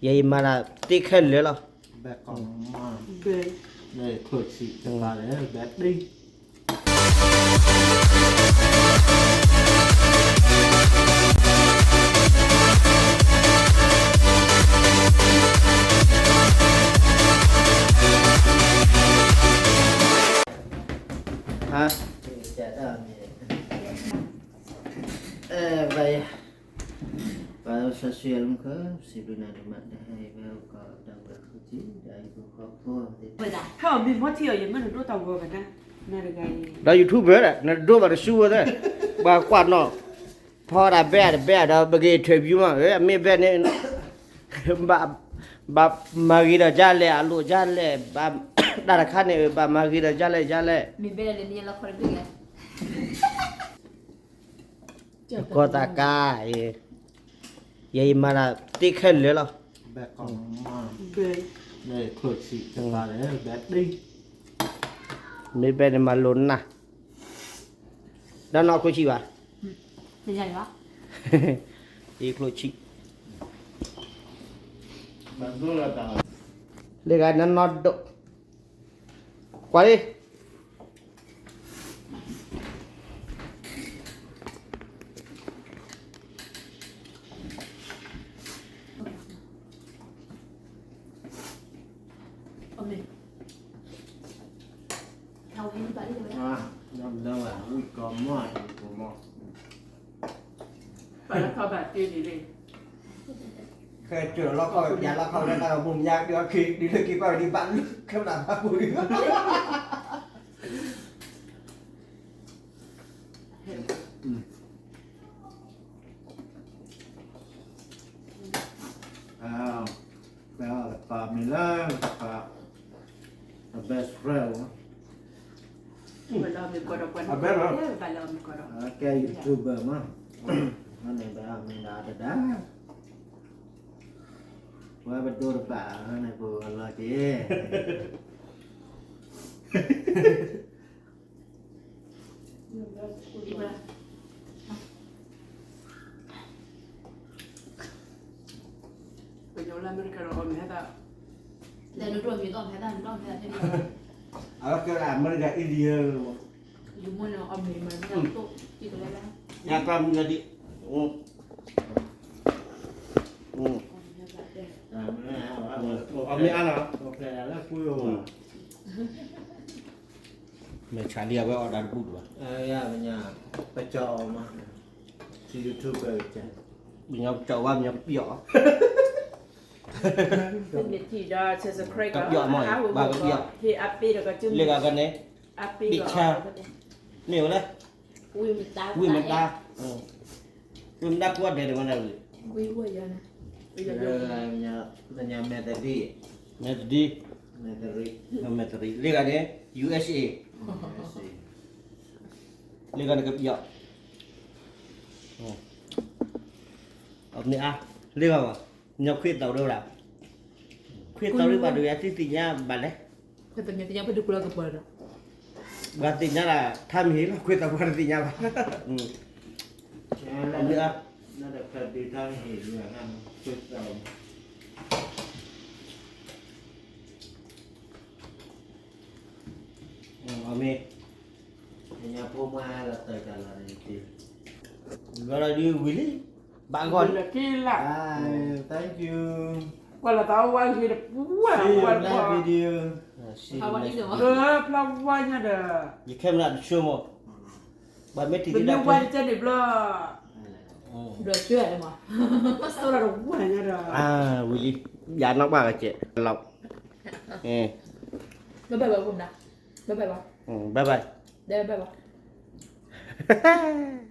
ယဲယမၤတၢ်သ့ခဲလၢာ်လီၤ. ဘဲကီးမး, ဘဲ, ဘဲခိၣ်ဆံးတခါလၢဘဲတံၢ်. ဟါ, အဲ, ဘၣ်ယၤ, ပၢ်စီဆှံအလီၢ်မူခိၣ် စံးဘျုးနၤဒိၣ်မး တဟါအံၤ ဖဲအိၣ်ကီးဒီးဝဲဃုာ်ကံ ဒီးဟံၣ်ဖိဃီဖိသ့ၣ်တဖၣ်, ဟဲအီၣ်မ့ၢ်မီထံအီၤ ယမ့ၢ်နဒိၣ်တၢ်ဂီၤဘၣ်နၤ, နတဂၤအံၤ ဒီး YouTuber ဒီး နဒိၣ်ဘၣ်တဆူဝဲသ့ၣ်, ဘၣ်ကွၢ်နီၣ်, ဖီဒၣ်ဘဲၣ်တဘဲၣ်ဒီး ပက့ၤ interview မး, အမ့ၢ်ဘဲၣ်န့ၣ် ဘၣ်, ဘၣ်မၤဂ့ၤဒီးဒ်လဲၣ်, အလိၣ်ဒ်လဲၣ်, ဘၣ်, တၢ်တခါန့ၣ် ဘၣ်မၤဂ့ၤဒီးဒ်လဲၣ်ဒ်လဲၣ်. မ့ၢ်ဘဲၣ်လၢနလီခီတဘ့ၣ်လဲၣ်. ကီၢ်သးကါအံၤ, ယဲယမၤတၢ်သ့ခဲလၢာ်လီၤ. ဘဲကီးမး, ဘဲ, ဘဲခိၣ်ဆံးတခါလၢဘဲတံၢ်. မ့ၢ်ဘဲၣ်န့ၣ်မၤလိနၢ်, ဒီးနီၢ်ခိၣ်ဆံးဘၣ်, ယခိၣ်ဆံး, လၢဂၤနနီၢ်ဒိၣ်, ကွၢ်လံ. ပာ်လီၤခီၣ်ဘၣ်တ့ဒ်လဲၣ်, ခဲကၢၤလီၤခီၣ်ဝဲ ပယၤလီၤခီၣ်ဝဲဒၣ်တၢ်ဂီၤမူညါ ဒုးအီၣ်ခံ ဒုးလၢက့ၤပာ်ဝဲဒ်ဘၣ်လၢ ခဲပနၢ်ဘၣ်ပူၤဒုး. ပှၤတပာ်မ့ၢ်လၢတပာ် a best friend လီၤ, အဘဲလီၤ, ကဲ YouTuber မး, န့ၣ်ဘၣ်မ့ၢ်ဒၣ်တဒါ, ပှၤပဒိၣ်တပာ်န့ၣ် ပလီၤက့ၤ ပညီလၢအမဲရကၤဒီးအီၣ်မ့ၤဟဲသး, အဝဲကဲလၢအမဲရကၤ India လီၤ, ယၤတၢ်မံၤလၢဒ်, အီၣ်မ့ၤအါလီၤ, မဲာ်ဆှးလံအဝဲအီၣ်ဒၣ်တဘူၣ်တဘၣ်, ပကၠီအီၣ်မး, ပညီကၠီဝဲ ပညီကပျီၣ်, ကပျီၣ်မး, ဘၣ်ကပျီၣ်, လၢဂၤကန့ၣ်, ဘံၣ်ဆၣ်, မ့ၢ်ဝဲလဲၣ်, ဝံၣ်မတါ, ဝံၣ်မတါကွၢ်ဒဲးတဝဲန့ၣ်, မဲာ်သဒံ, မဲာ်သဒံ, မဲာ်သရံး, လၢဂၤန့ၣ် USA, လၢဂၤန့ၣ်ကပျီၣ်, အမ့ၢ်အါ, လၢဂၤဘၣ်, ညီခွ့သးဒိၣ်ဒၣ်, ခွ့သးဒိၣ်ဘၣ်ဒိယၤသ့ၣ်သ့ၣ်ညါဘၣ်လဲၣ်, ပှၤသ့ၣ်ညါလၢ ထါမ့ၢ်ဟ့ၣ်လီၤခွ့သးပှၢ်တသ့ၣ်ညါဘၣ်, အမ့ၢ်အါ, အမ့ၢ် လီၤဒုးဝံၤလံ, ဘၣ်ဂီၢ်လၢက့လၢ, thank you, ကွၢ်လီၤသးဝါဂ့ၤတပူၤ, see you next video, ဖျါဝါညါဒီး, ယခဲမနၤတဆိကမိၣ်, ဘၣ်မ့ၢ်တံၤဒ်ဘျီ, ဘျီဆိဒီး, ဆိဒီးတဝါညါဒီး, ဝံၤလံ, ယၤနီၣ်ဘၣ်ကဲးလီၤ, bye bye, bye bye, bye bye, bye bye.